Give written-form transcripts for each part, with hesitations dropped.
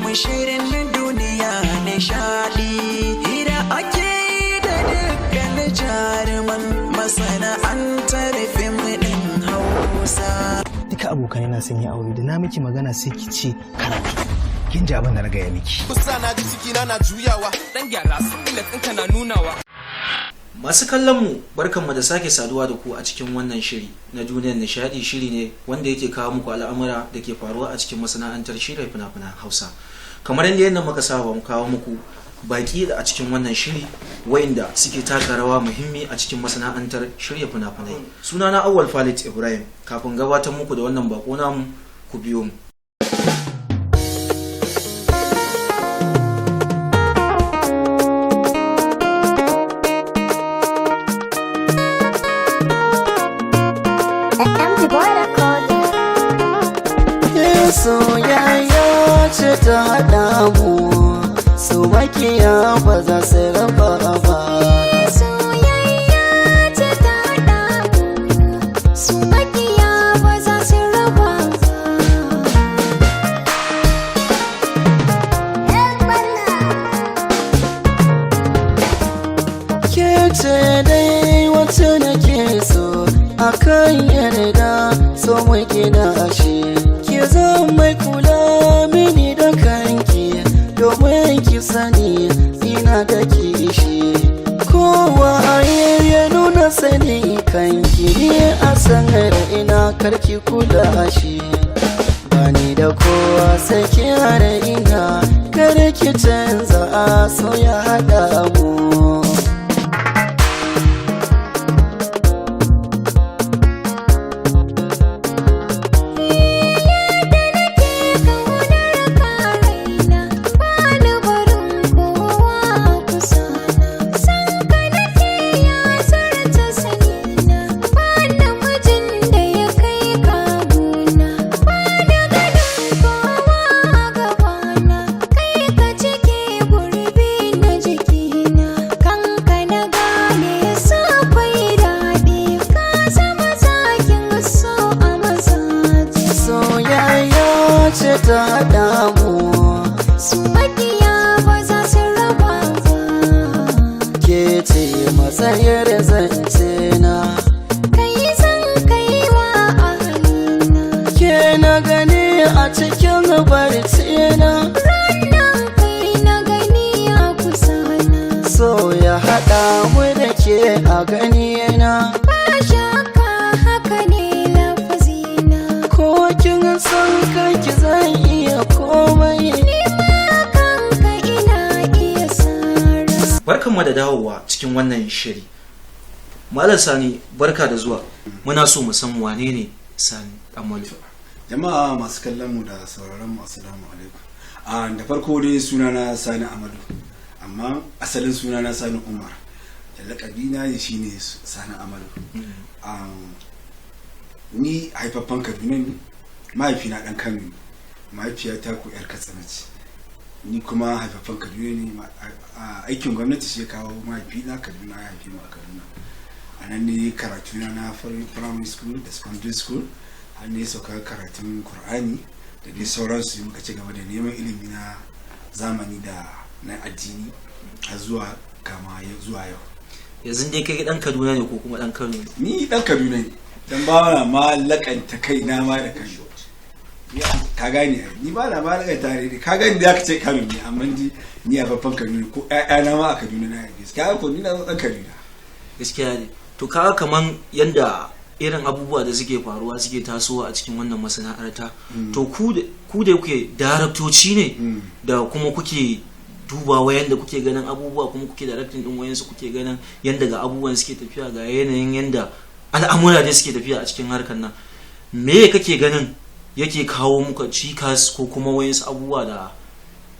mu shirin duniya nishadi. Hira ake yi da dukkan jaruman masana'antar fim ɗin Hausa. Duka abokanai na sun yi aure, da na miki magana sai ki ce karatu. Kin ji abin da na gaya miki. Kusa na ji ciki na na juyawa. Dan gyara singlet ɗinka na nunawa. Masu kallon mu, barkanmu da sake saduwa da ku a cikin wannan shiri na Duniyar Nishadi. Shiri ne wanda yake kawo muku al'amura da ke faruwa a cikin masana'antar shirya fina-finan Hausa. Kamar yadda muka saba mu kawo muku baki a cikin wannan shiri wayanda suke taka rawa muhimmi a cikin masana'antar shirya fina-finai. Sunana Awwal Falit Ibrahim. Kafin gabatar muku da wannan bako namu, ku biyo mu. MG Boy Record. Soyayya ce ta haɗa mu, su makiya ba za su raba ba. Soyayya ce ta haɗa mu, su makiya ba za su raba ba. Ke ce dai wacce nake so, akan yarda so mai gina shi. Ki zan mai kula mini da kanki, domin ki sani ina da kishi. Kowa ya nuna sani kanki ni a sanar ina karki kula shi. Bani da kowa sai ki har ina, kar ki canza a so ya haɗa mu. Yadda nake kaunar ka raina, ba ni barin kowa a kusa na. San ka nake ya zarta sanina, ba namijin da ya kai ka gona. Ba ni ganin kowa a gabana, kai ka cike gurbi na jikina. Kanka na gane sa kwai daɗi, ka zama zakin so a mazaje. Soyayya ce ta haɗa mu, Su makiya ba za su raba ba. Ke ce matsayar zance na. Kai zan kai wa ahalina. Ke na gani a cikin barci na. Ranar kai na gani a kusa na. So ya haɗa mu da ke a gani na. Ba shakka haka ne lafazina. Ko kin san kanki zan iya komai. Ni ma kanka ina iya sara. Barkanmu da dawowa cikin wannan shiri. Malam Sani, barka da zuwa. Muna so mu san wane ne Sani Amalu. Jama'a masu kallon mu da sauraron mu, assalamu alaikum. A da farko dai sunana Sani Amadu, amma asalin sunana Sani Umar, da lakabi na ne shine Sani Amadu. Ni haifaffen Kaduna ne, mahaifina dan Kano ne, mahaifiyata ko yar Katsina ce. Ni kuma haifaffen Kaduna ne. Aikin gwamnati shi ya kawo mahaifina Kaduna, ya haife mu a Kaduna. A nan ne karatuna na primary school da secondary school, har ne sauka karatun Kur'ani da dai sauransu. Muka ci gaba da neman ilimi na zamani da na addini har zuwa kama zuwa yau. Yanzu dai kai dan Kaduna ne ko kuma dan Kano ne? Ni dan Kaduna ne, dan ba na ma lakanta kai na ma da Kano. Ka gane ai, ni ba na ma lakanta ne, ka gane da aka ce Kano ne, amma ni a babban Kaduna ko ƴaƴana ma a Kaduna na haife su. Kaga ko ni na dan Kaduna. Gaskiya ne. To kaga kaman yanda irin abubuwa da suke faruwa suke tasowa a cikin wannan masana'arta, to ku da kuke daraktoci ne da kuma kuke dubawa yanda kuke ganin abubuwa, kuma kuke directing din wayansu, kuke ganin yanda ga abubuwan suke tafiya, ga yanayin yanda al'amura da suke tafiya a cikin harkar nan, me kake ganin yake kawo muka cikas ko kuma wayansu abubuwa da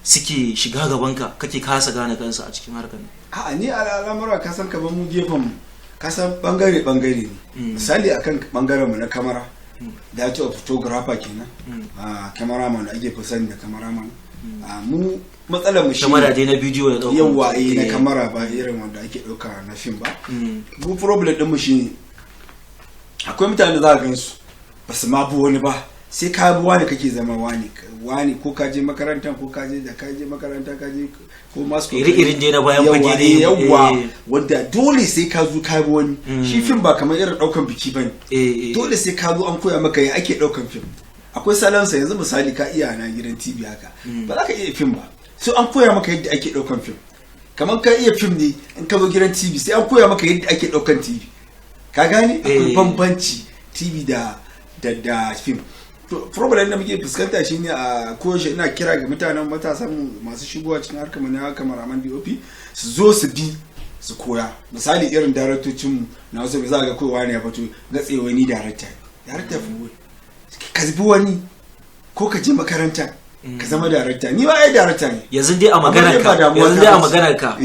suke shiga gabanka kake kasa gane kansu a cikin harkar nan? A'a, ni al'amura ka san kamar mu gefen mu, ka san bangare bangare ne. Misali akan bangaren mu na kamera, da ce photographer kenan, a cameraman da ake fi sani da cameraman, a mu matsalar mu shi Kamera dai na bidiyo da ɗaukar yawa hoto. Eh, na kamera ba irin wanda ake ɗauka na fim ba. Mu problem din mu shine akwai mutane da za ka gansu ba su ma bi wani ba. Sai ka bi wani kake zama wani wani, ko ka je makaranta, ko ka je da ka je makaranta, ka je ko masu Iri-irin dai na bayan fage dai. Yawwa, wanda dole sai ka zo ka bi wani. Shi fim ba kamar irin daukan biki bane. Dole sai ka zo an koya maka ya ake daukan fim. Akwai salansa. Yanzu misali, ka iya na gidan TV haka, ba za ka iya fim ba, sai an koya maka yadda ake daukan fim. Kamar ka iya fim ne, in ka zo gidan TV sai an koya maka yadda ake daukan TV. Ka gane? Akwai bambanci TV da fim. Problem da muke fuskanta shine, a koyaushe ina kira ga mutanen matasan mu masu shigowa cikin harkar mu na cameraman, DOP, su zo su bi su koya. Misali, irin daraktocin mu na wasu, za ga kowa ne ya fito gatsewa, ni director, director for, ka bi wani ko ka je makaranta ka zama director. Ni ba ai director ne. Yanzu dai a maganar ka, yanzu dai a maganar ka,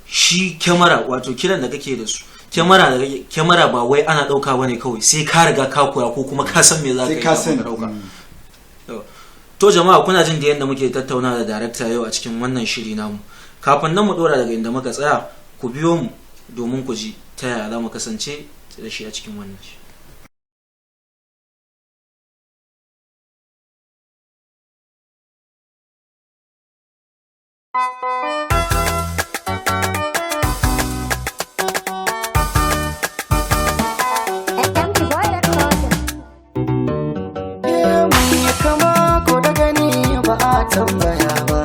shi kyamara, wato kiran da kake da su, kyamara da kyamara ba wai ana dauka bane kawai, sai ka riga ka koya ko kuma ka san me za ka yi ka sani. Dauka. To jama'a, kuna jin da yadda muke tattauna da darakta yau a cikin wannan shiri namu. Kafin nan mu dora daga inda muka tsaya, ku biyo mu domin ku ji ta yaya za mu kasance da shi a cikin wannan shi. Kama ko da gani ba a tambaya ba,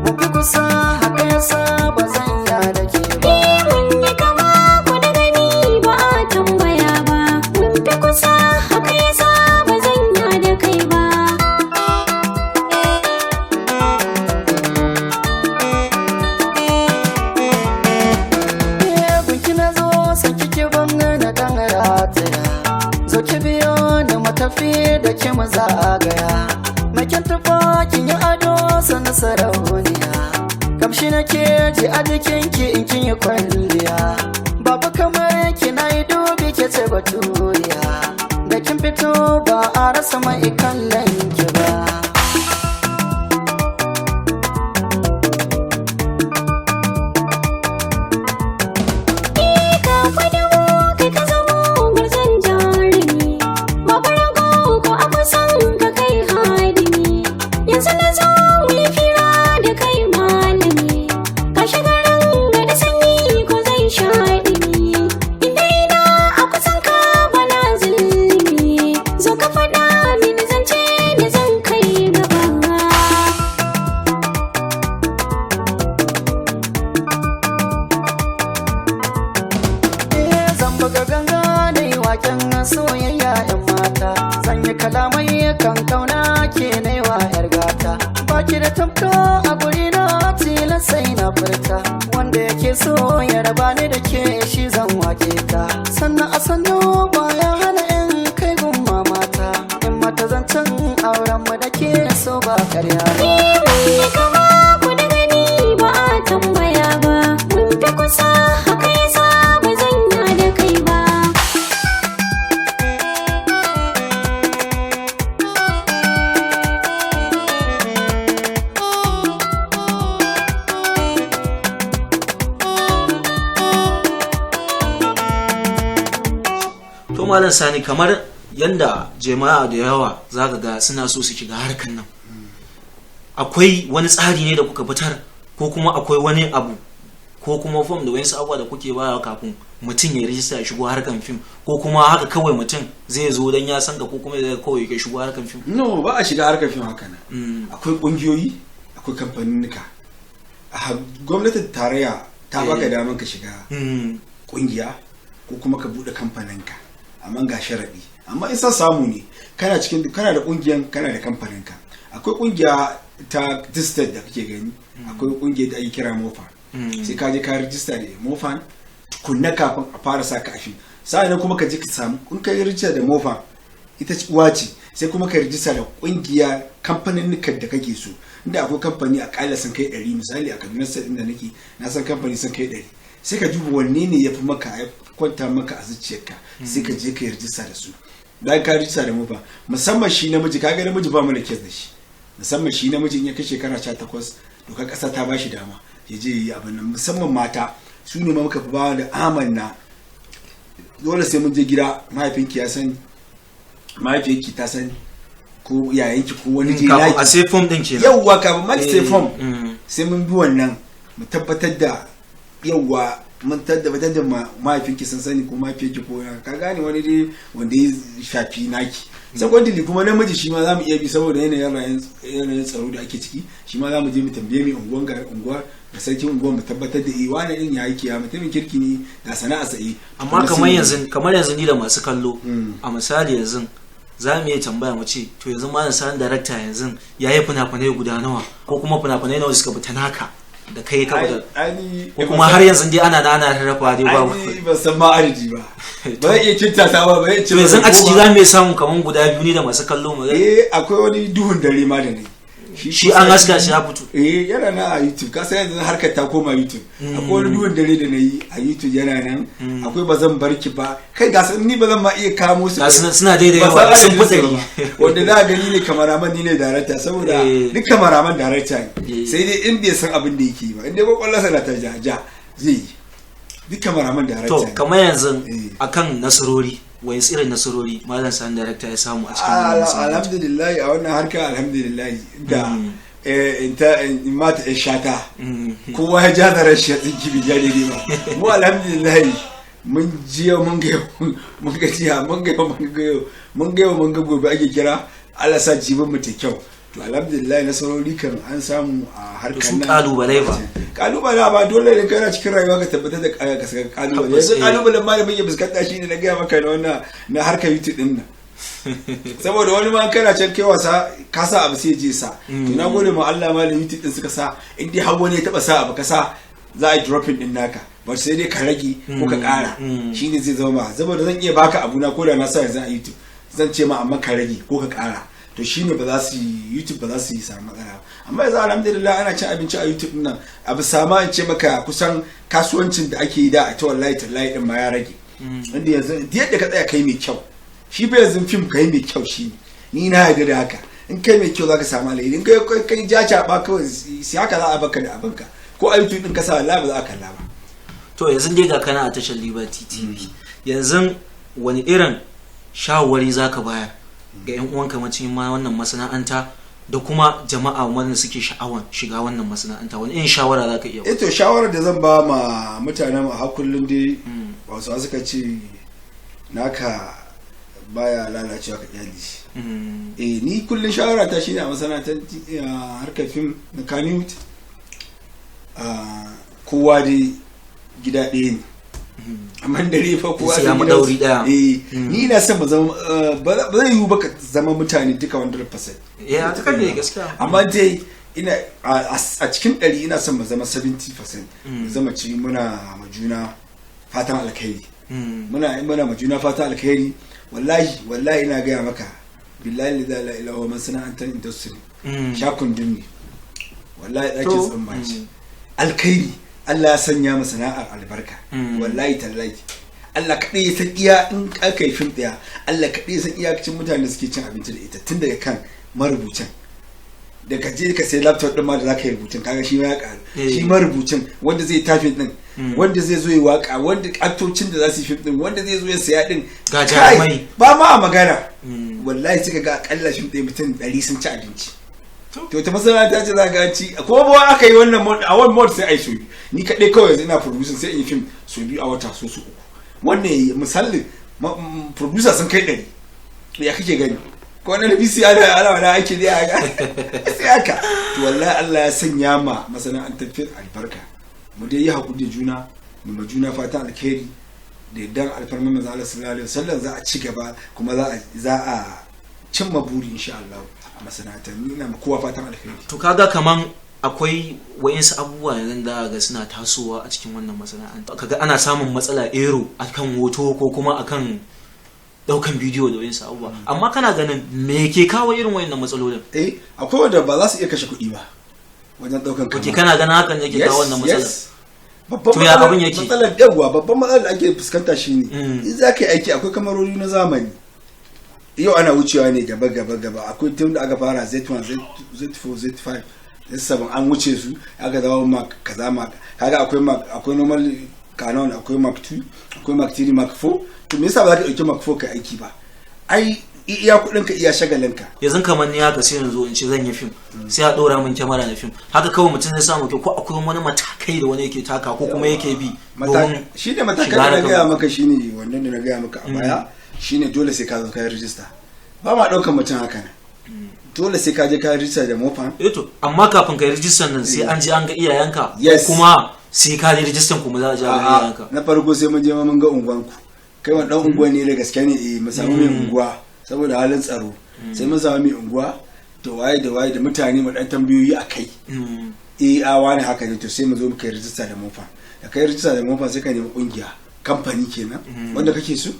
mu fi kusa, haka yasa ba zan ya da ke ba. Mun yi kama ko da gani ba a tambaya ba, mun fi kusa, haka yasa ba zan ya da kai ba. Gunki na zo san kike ban na dan rataya, zo ki biyo ni matafi da ke mu zagaya. Makin tufa kin yi ado sana sarauniya, kamshi nake ji a jikinki in kin yi kwalliya. Babu kamar ki, na yi dubi, ke ce baturiya, da kin fito ba a rasa mai kallon ki ba. Ka faɗo kai ka zamo gwarzon jarumi, babu rago ko abu san ka kai hadimi. Yanzu na zo mu yi fira da kai malami, ka shiga ranga da sanyi ko zai sha ɗumi. Inda ina a kusan ka bana zulumi, zo ka faɗa mini zance da zan kai gaba. Zan buga ganga da yi waken soyayya, yan mata. Zan yi kalamai kan kauna ke na yi wa yar gata. Baki da tamka a guri na, tilas sai na furta. Wanda yake so ya raba ni da ke, shi zan wake ta. Sannan a sannu baya hana in kai gun mamata, in mata zancen auren mu da ke so ba karya ba. Mun kama ku da gani ba a tambaya ba, mun fi kusa, haka yasa ba zan ya da kai ba. To Malam Sani, kamar yanda jama'a da yawa zaka ga suna so su shiga harkan nan, akwai wani tsari ne da kuka fitar, ko kuma akwai wani abu, ko kuma fom da wani abubuwa da kuke bayarwa kafin mutum ya rijista ya shigo harkan fim, ko kuma haka kawai mutum zai zo don ya san ka, ko kuma zai kawai ya shigo harkan fim? No, ba a shiga harkar fim haka nan. Akwai kungiyoyi, akwai kamfaninnika. Gwamnatin tarayya ta baka daman ka shiga kungiya ko kuma ka bude kamfaninka, amma ga sharaɗi. Amma in san samu ne, kana cikin, kana da kungiyan, kana da kamfaninka. Akwai kungiya ta distant da kake gani, akwai kungiya da ake kira MOFAN. Sai ka je ka rijista da MOFAN tukunna kafin a fara saka a fim. Sa'annan kuma ka je ka samu, in ka yi rijista da MOFAN, ita uwa ce, sai kuma ka rijista da kungiya kamfanin da kake so. Inda akwai kamfani akalla sun kai 100, misali a Kaduna State inda nake, na san kamfani sun kai 100. Sai ka duba wanne ne ya fi maka, ya kwanta maka a zuciyarka, sai ka je ka yi rijista da su. Bayan ka rijista da MOFAN, musamman shi namiji, kaga namiji ba mu da kes da shi, musamman shi namiji in ya kai shekara 18, dokar kasa ta bashi dama ya je yi abin nan. Musamman mata, su ne ma muka fi ba da amanna. Dole sai mun je gida, mahaifinki ya sani, mahaifiyarki ta sani, ko yayanki ko wani je Kafin naki. a sai form din kenan. Yawwa, kafin ma ki sai form, Mm. sai mun bi wannan, mu tabbatar da, yawwa, mun tabbatar da mahaifinki sun sani ko mahaifiyarki ko ya ka gane wani dai wanda ya shafi naki. Secondly kuma, namiji shi ma za mu iya bi saboda yanayin yanayin tsaro da ake ciki. Shi ma za mu je mu tambaye mai unguwan, ga unguwar da sarkin unguwan, mu tabbatar da eh, wani din ya yake, ya mutumin kirki ne, ga sana'a sa, eh. Amma Kuma kamar sai- yanzu ni da masu kallo, Mm. a misali yanzu za mu iya tambaya mu ce, to yanzu Malam Sani Darakta yanzu ya yi fina-finai guda nawa, ko kuma fina-finai nawa suka fita naka da kai ka Ai- fitar, ai ni- ko kuma har yanzu dai ana rarrafa dai babu? Ai ban san ma adadi ba, ba zan iya kintata ba, ba zan iya ce To yanzu a ciki goma. za mu iya samun kamar guda biyu ne da masu kallo mu Eh, akwai wani Duhun Dare ma da ne. Shi an haska shi ya fito? Eh, yana nan a YouTube. Ka san yanzu harkar ta koma YouTube. Akwai wani Duhun Dare da na yi a YouTube, yana nan. Akwai Ba Zan Barki Ba. Kai, ga san ni ba zan ma iya kamo su. Ga su nan suna daidai Ba yawa, san sun fi adadin su 100. ba. Wanda za a gani ne kamaraman, ni ne darakta, saboda duk kamaraman darakta ne, sai dai in bai san abin da yake yi ba. In dai kwakwalwarsa na ta ja ja zai yi, duk kamaraman darakta To ne. kamar yanzu Eh. akan nasarori, wani irin nasarori Malam Sani Darakta ya samu a cikin wannan masana'anta? Alhamdulillah, a wannan harka, alhamdulillah, da in ta in mata in shata, kowa ya ja zaren shi ya tsinki, bai ja daidai ba. Mu alhamdulillah, mun jiya mun ga yau, mun ga jiya mun ga yau, mun ga yau, mun ga yau, mun ga gobe ake kira. Allah sa jibin mu ta kyau. To alhamdulillah, nasarori kan an samu a harkar Su nan. kalubale ba? Kalubale ba dole ne kana cikin rayuwa ka tabbatar da ka saka kalubale. Tabbas, Yanzu kalubalen ma da muke fuskanta shine na gaya maka na wannan na harkar YouTube din nan, saboda wani ma kana can kai wasa ka sa abu sai je sa. To na gode ma Allah ma da YouTube din suka sa, in dai har wani ya taba sa abu ka sa, za a yi dropping din naka ba, sai dai ka rage ko ka kara. Shine zai zama ba, saboda zan iya baka abu na ko da na sa yanzu a YouTube, zan ce ma amma ka rage ko ka kara. To shine ba za su yi YouTube ba za su yi samu matsala ba. Amma yanzu alhamdulillah ana cin abinci a YouTube din nan. Abu sama in ce maka kusan kasuwancin da ake yi da a ta, wallahi tallahi din ma ya rage. Wanda yanzu duk yadda ka tsaya kai mai kyau, shi fa yanzu fim kai mai kyau shi ne, ni na yarda da haka. In kai mai kyau zaka samu alheri. In kai kai jaca ba kawai sai haka za a baka da abinka, ko a YouTube din ka sa, wallahi ba za a kalla ba. To yanzu dai ga kana a tashar Liberty TV, yanzu wani irin shawarwari zaka bayar ga yan uwanka macin ma wannan masana'anta da kuma jama'a wanda suke sha'awan shiga wannan masana'anta? Wani irin shawara zaka iya? Eh, to shawarar da zan ba ma mutanen mu a kullum dai, wasu suka ce naka baya lalacewa, ka kyale shi. Eh, ni kullum shawara ta shine a masana'antar harkar fim na Kannywood, kowa dai gida ɗaya ne, amma dare fa kowa Sai sai ya gidansu. maɗauri ɗaya. Eh, ni ina son mu zama, ba zai yiwu ba ka zama mutane duka 100%. Eh, haka ne gaskiya. Amma dai ina a cikin 100 ina son mu zama 70%, mu zama ci muna ma juna fatan alkhairi. Muna ma juna fatan alkhairi. Wallahi wallahi ina gaya maka, billahi la ilaha illa huwa, masana'antar industry shakun dinni, wallahi ɗakin tsamma ce alkhairi. Allah ya sanya ma sana'ar albarka. Wallahi tallahi, Allah kaɗai ya san iya in aka yi fim ɗaya, Allah kaɗai ya san iyakacin mutane da suke cin abinci da ita, tun daga kan marubucin da ka je ka sai laptop ɗin ma da za ka yi rubutun, kaga shi ma ya ƙaru. Shi marubucin, wanda zai tafin ɗin, wanda zai zo yi waka, wanda aktocin da za su yi fim ɗin, wanda zai zo ya saya ɗin. Ga Kai, jarumai. ba ma a magana. Wallahi suka ga akalla fim ɗaya mutum 100 sun ci abinci. To ta masana'anta ce za ga ci ko ba aka yi wannan mod a one mod sai ai so biyu. Ni kaɗai kawai yanzu ina producing, sai in yi film so biyu a wata, so uku. Wannan yayi misalin producer sun kai 100, ya kake gani? Ko wani NBC ana wani aiki ne a ga sai haka. To wallahi Allah ya sanya ma masana'antar fim albarka. Mu dai yi hakuri da juna, mu ma juna fatan alkhairi, da yaddan alfarman manzo Allah sallallahu alaihi wasallam za a ci gaba, kuma za a cimma buri insha Allah a masana'antar. Ni ina ma kowa fatan alkhairi. To kaga kaman akwai wa'insu abubuwa yanzu da ga suna tasowa a cikin wannan masana'anta, kaga ana samun matsala ero akan hoto ko kuma akan daukan bidiyo da wa'insu abubuwa. Amma kana ganin me ke kawo irin wayannan matsalolin? Eh, akwai wanda ba za su iya kashe kuɗi ba wajen ɗaukan Oke, kana ganin hakan yake kawo wannan matsalar? Yes. Babban To ya abin yake? matsalar, yawwa, babban matsalar da ake fuskanta shine in za ka yi aiki, akwai kamarori na zamani yau ana wucewa ne gaba gaba gaba. Akwai tun da aka fara Z1, Z4, Z5, Z7, an wuce su, aka zama Mark kaza, Mark kaga akwai Mark, akwai normal Canon, akwai Mark 2, akwai Mark 3, Mark 4. To me yasa ba za ka dauki Mark 4 ka aiki ba? Ai Iya kuɗinka iya shagalinka. Yanzu kamar ni haka sai yanzu in ce zan yi fim, sai a ɗora min kyamara na fim haka kawai mutum zai samu kyau, ko akwai wani matakai da wani yake taka ko kuma yake bi domin shi ne matakan shiga da na harkar? Gaya maka shine wannan da na gaya maka a baya, shine dole sai ka zo ka yi rijista. Ba ma ɗaukan mutum haka nan, dole sai ka je ka yi rijista da MOPPAN. Eh to, amma kafin ka yi rijistar nan sai an je an ga iyayenka ko Yes. kuma sai ka yi rijistar kuma za a je a ga A'a, iyayenka? na farko sai mun je ma mun ga unguwanku, kai wani dan unguwa ne da gaske ne. Eh, mu samu mai unguwa saboda halin tsaro, sai mun samu mai unguwa da waye da waye da mutane, mu dan tambayoyi a kai. Eh, a wani haka ne, to sai mu zo mu kai rijista da MOPPAN. Da kai rijista da MOPPAN, sai ka nemi kungiya, kamfani kenan, wanda kake so.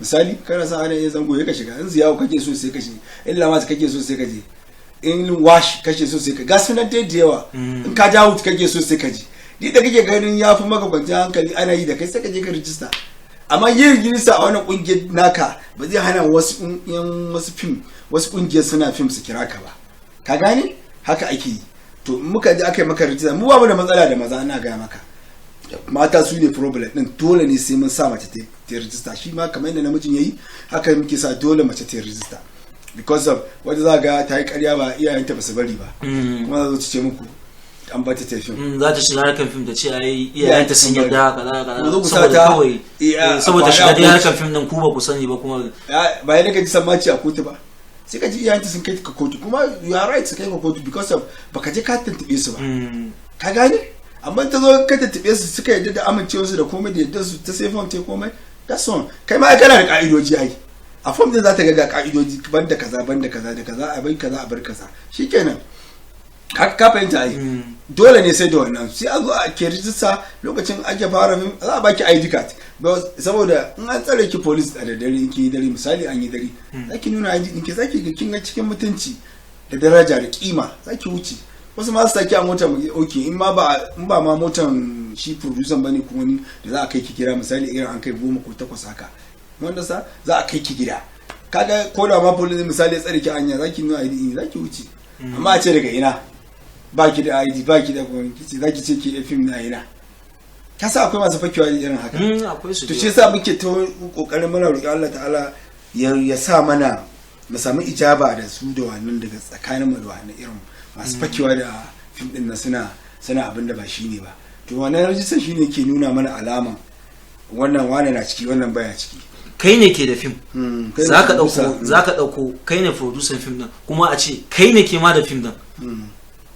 Misali kana sa ana iya zango, ya ka shiga. In ziyawo kake so, sai ka shiga. In lamas kake so, sai ka je. In wash kake so, sai ka ga sunan dai da yawa. In ka jawo kake so, sai ka je. Ni da kake ganin ya fi maka kwanciyar hankali ana yi da kai, sai ka je ka rijista. Amma yin rijista a wani kungiyar naka ba zai hana wasu yan wasu fim, wasu kungiyar suna fim su kira ka ba. Ka gane? Haka ake yi. To in muka je aka yi maka rijista, mu ba mu da matsala da maza, ana gaya maka, mata su ne problem din. Dole ne sai mun sa mace ta rijista. Shi ma kamar yadda namijin yayi, haka muke sa dole mace ta rijista, because of wata za ga ta yi karya ba, iyayenta ba su bari ba, kuma za su ce muku an bata ta fim. Za ta shiga harkar fim ta ce ai iyayenta sun yarda kaza Ku zo kaza ku sa saboda ta, kawai a saboda faɗi shiga a dai kotu. harkar fim din ku ba ku sani ba kuma. Ba ya ka ji sammaci a kotu ba, sai ka ji iyayenta sun kai ka kotu. Kuma you are right su kai ka kotu, because of baka je ka tuntuɓe su ba. Ka gane? Amma ta zo ka tuntuɓe su, suka yarda da amincewarsu da komai da yadda su ta sai form ta komai, that's all. Kai ma ai kana da ka'idoji ai a form din, za ta ga ga ka'idoji, banda kaza, banda kaza da kaza, a bar kaza, a bar kaza, shikenan. Ka fahimta ai? Dole ne sai da wannan, sai a zo a ke rijista. Lokacin ake fara fim za a baki ID card. Saboda in an tsare ki police a da dare, in ki yi dare, misali an yi dare, zaki nuna ID ɗinki, zaki ga kin ga cikin mutunci da daraja da kima zaki wuce. Wasu ma su saki a mota mu, okay, in ba ma motan shi producer bane ko wani da za a kai ki gida, misali irin an kai 10 ko 8 haka, wanda sa za a kai ki gida, kaga ko da ma police misali ya tsare ki anya, zaki nuna ID ɗin, zaki wuce. Amma a ce daga ina, ba ki da ID, ba ki da komai, kice zaki ce ki film na ina? Ka sa akwai masu fakewa da irin haka. Akwai su To da shi yasa muke ta kokarin muna roƙi Allah ta'ala ya sa mana mu samu ijaba da su da wannan daga tsakanin mu da wannan irin masu fakewa da fim din nan suna abin da ba shi ne ba. To wannan rajistar shine ke nuna mana alaman wannan wane na ciki, wannan baya ciki. Kai ne ke da fim, Kai ne za ka producer. ɗauko, za ka ɗauko, kai ne producer fim din, kuma a ce kai ne ke ma da fim din.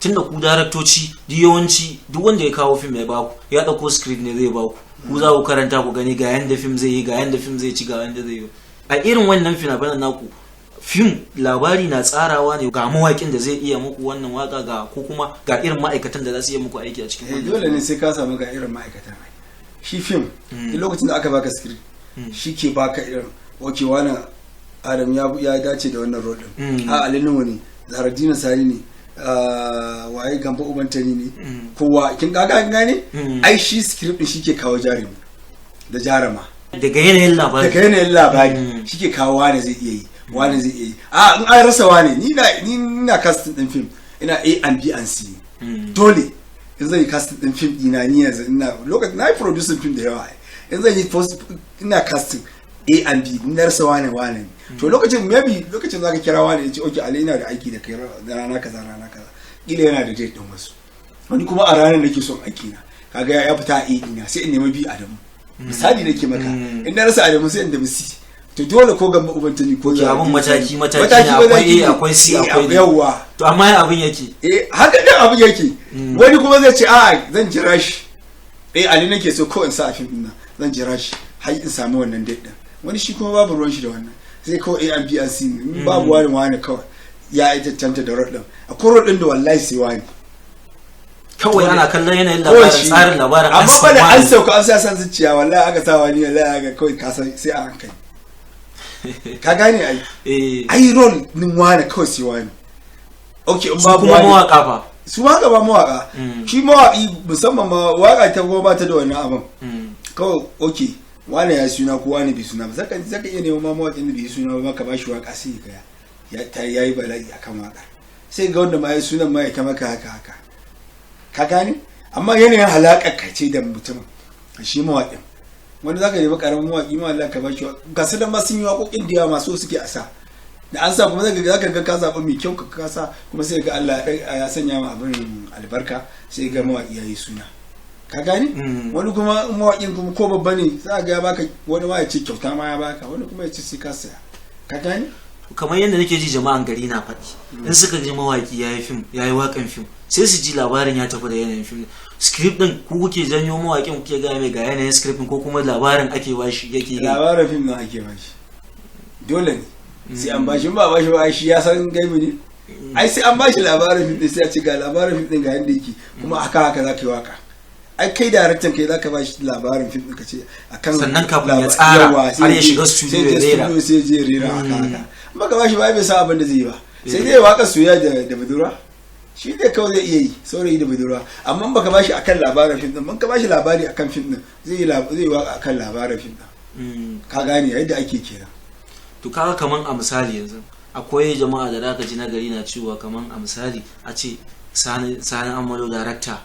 Tunda ku daraktoci duk yawanci duk wanda ya kawo fim ya baku, ya ɗauko script ne zai baku, ku za ku karanta ku gani ga yanda fim zai yi, ga yanda fim zai ci, ga yanda zai yi. A irin wannan fina-finan naku, fim labari na tsarawa ne, ga mawaƙin da zai iya muku wannan waka, ga ko kuma ga irin ma'aikatan da za su iya muku aiki a cikin Eh, wannan dole fim. Ne sai ka samu ga irin ma'aikatan ai. Shi fim, duk lokacin da aka baka script, shi ke baka irin, ok, wannan Adam ya dace da wannan role din, a Ali Nuhu ne, Zaharaddini Sani ne, waye, Gamba Ubantani ne, kowa kin ga gane. Ai shi script din shi ke kawo jarumi da jarama. Daga yanayin labari. Daga yanayin labari shi ke kawo wane zai iya yi, wane zai iya yi. A in an rasa wane, ni ina casting din film, ina A and B and C. Dole in zan yi casting din film dina, ni yanzu ina lokacin na yi producing film da yawa ai. In zan yi post, ina casting A and B, in na rasa wane, wane ne. To lokacin maybe lokacin zaka kira wane, ya ce okay Ali, ina da aiki da kai da rana kaza, rana kaza. Kila yana da date din wasu wani, kuma a ranar nake son aiki na, kaga ya fita a A dina, sai in nemi B, Adamu misali nake maka. In na rasa Adamu, sai in nemi C. To dole ko Gamba Ubantani ko Ok, abun mataki mataki ne, akwai A, akwai C, akwai D. Yawwa. To amma ya abin yake? Eh, haka din abin yake. Wani kuma zai ce a zan jira shi, eh, Ali nake so ko in sa a fim din nan, zan jira shi har in samu wannan date din. Wani shi kuma babu ruwan shi da wannan, sai kawai A and B and C ne. In babu wani, wani kawai ya yi cancanta da role din. Akwai role din da wallahi sai wani. Kawai ana kallon yanayin Kawai labarin, shi. tsarin labarin, an Amma ba da san an wani. sauka an sa san zuciya, wallahi aka sa wani, wallahi aka kawai ka san sai a hankali. Ka gane ai? Eh. Ai role din wani kawai sai wani. Okay, in Su babu kuma wani mawaka fa? Su ma gaba mawaka, shi mawaki musamman ma waka ta goma ba ta da wannan abin. Kawai okay, wani ya suna ko wani bai suna ba, zaka iya neman ma mawakin da bai suna ba ka bashi waka, sai ka ya ta yayi bala'i akan waka, sai ga wanda ma ya sunan ma ya ta maka haka haka. Ka gane? Amma yanayin halakar ka ce da mutum shi mawakin, wani zaka nemi karamin mawaki ma Allah ka bashi waka, ga su da ma sun yi waƙoƙin da yawa masu suke a sa. Da an sa kuma zaka ga, zaka ga ka zaɓi mai kyau ka sa, kuma sai ga Allah ya sanya ma abin albarka, sai ga mawaƙi yayi suna, ka gane? Wani kuma mawaƙin kuma ko babba ne, za ga ya baka, wani ma ya ce kyauta ma ya baka, wani kuma ya ce sai ka saya, ka gane? Kamar yadda nake ji jama'an gari na faɗi, in suka ji mawaki ya yi fim, ya yi waƙan fim, sai su ji labarin ya tafi da yanayin fim. Script din ku kuke janyo mawaƙin, kuke gaya mai ga yanayin script din, ko kuma labarin ake bashi yake yi? Labarin fim nan ake bashi, dole ne sai an bashi. In ba bashi ba, ai shi ya san gaibu ne? Ai sai an bashi labarin fim din, sai a ce ga labarin fim din, ga yanda yake, kuma haka haka za ka yi waka. Ai kai daraktan, kai zaka bashi labarin fim din, ka ce akan Sannan kafin ya tsara, Yawa, sai har ya je- shiga studio sai ya je rera. studio, sai je rera haka haka. In baka bashi ba, ai bai san abin da zai yi ba, sai dai waka soyayya da budurwa, shi dai kawai zai iya yi, saurayi da budurwa. Amma in baka bashi akan labarin fim din, ban ka bashi labari akan fim din, zai yi waka akan labarin fim din. Ka gane yadda ake kenan. To kaga kaman a misali yanzu akwai jama'a da zaka ji nagari na cewa, kaman a misali a ce Sani Amalo director,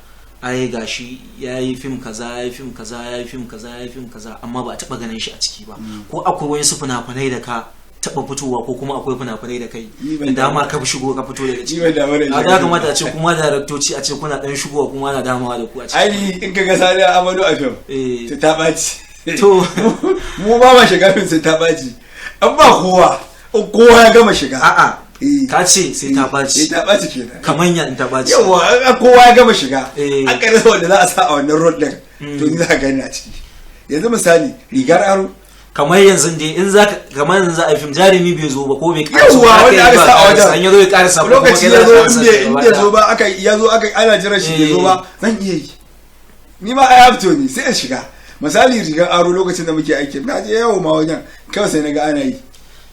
ai gashi ya yi fim kaza, ya yi fim kaza, ya yi fim kaza, ya yi fim kaza, amma ba a taba ganin shi a ciki ba. Ko akwai wasu fina-finai da ka taba fitowa, ko kuma akwai fina-finai da kai Ni ban da dama damu. ka shigo ka fito daga ciki? Ni ban damu da A shiga. da kamata a ce kuma daraktoci, a ce kuna dan shigowa kuma ana damawa da ku a ciki. Ai in ka ga Sani Amado a fim, to ta ɓaci. To. Mu ba ma shiga fim sai ta ɓaci, an ba kowa, in kowa ya gama shiga. A'a, Eh. ka ce sai ta ɓaci. Sai ta ɓaci kenan. Kaman ya in ta ɓaci? Yawa, an kowa ya gama shiga, Eh. an karasa wanda za a sa a wannan role din, to ni za ka gani a ciki. Yanzu misali Rigar Aro. Kamar yanzu dai in za ka, kamar yanzu za a yi fim, jarumi bai zo ba ko bai karasa Yawwa, ba, wanda aka sa a wajen an yazo ya karasa ko kuma lokaci kai ya za zo ka in karasa bai in gaba bai zo ɗaya. ba, aka ya zo aka ana jiran shi bai zo ba, zan iya yi ni ma, ai have to ne sai in shiga. Misali Rigar Aro, lokacin da muke aiki, na je yawo ma wajen, kawai sai na ga ana yi,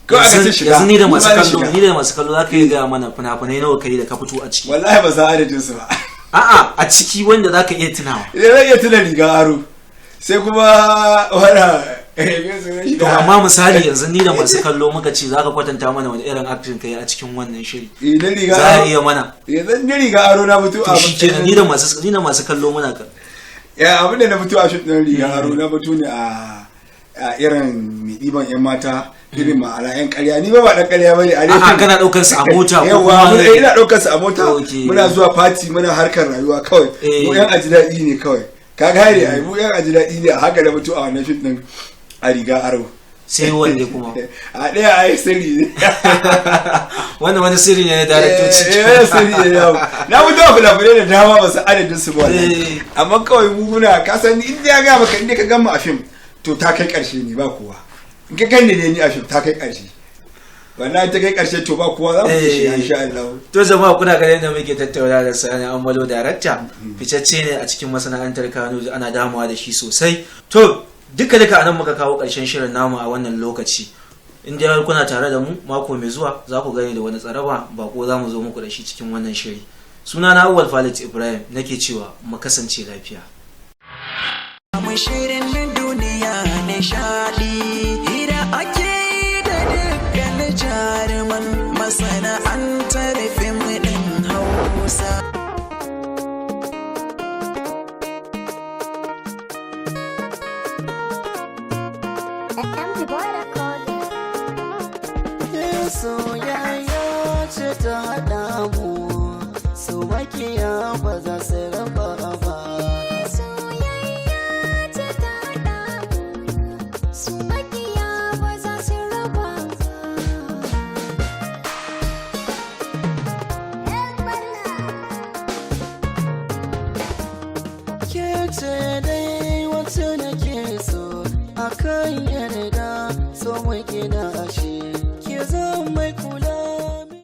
kawai aka ce shiga. Yanzu ni da Ni masu ma na kallo, shiga. ni da masu kallo, za ka yi gaya mana fina-finai nawa kai da ka fito a ciki? Wallahi ba san adadin su ba. A'a, a ciki wanda za ka iya tunawa. Idan zan iya tuna Rigar Aro, sai kuma wala To amma misali yanzu ni da masu kallo muka ce za ka kwatanta mana wani irin acting kai a cikin wannan shiri, Idan Riga za a Aro iya mana? Yanzu ni Riga Aro na fito To a shi kenan, ni da masu kallo muna kan Ya abin da na fito a fim ɗin Riga Aro, na fito ne a irin mai ɗiban 'yan mata, irin ma'ana 'yan ƙarya. Ni ba ba ɗan ƙarya bane a A'a, kana ɗaukar su a mota ko Yawa, kuma ina ɗaukar su a mota. Okay. Muna zuwa party, muna harkar rayuwa kawai. Mu 'yan aji daɗi ne kawai, ka gane ai? Mu 'yan aji daɗi ne. A haka na fito a wannan fim ɗin a Riga Aro. Sai wanne kuma? A ɗaya ai sirri ne. Wannan wani sirri ne na daraktoci. Eh, sirri ne. Yawo na fito a fina-finai da dama, ba su adadin su ba wallahi. Amma kawai mu muna, ka san in ya ga maka, in ka gama a fim, to ta kai karshe ne, ba kowa. In ka gani ne ni a fim, ta kai karshe, wallahi ta kai karshe, to ba kowa, za mu ci shi insha Allah. To jama'a, kuna ganin da muke tattauna da Sani Amalo director, ficacce ne a cikin masana'antar Kano, ana damawa da shi sosai. To duka duka anan muka kawo ƙarshen shirin namu a wannan lokaci. In dai har kuna tare da mu, mako mai zuwa za ku gani da wani tsaraba bako za mu zo muku da shi cikin wannan shiri. Suna na Awwal Falit Ibrahim, nake cewa mu kasance lafiya. Mu shirin duniya nishadi, hira ake yi da dukkan jaruman masana'antar fim ɗin Hausa. MG Boy Record. Soyayya ce ta haɗa mu, su makiya ba za su raba ba. Soyayya ce ta haɗa mu, su makiya ba za su raba ba. ‘Yan barna. Ke ce dai wacce nake so, akan yarda so muke na ashe ke zan mai kula.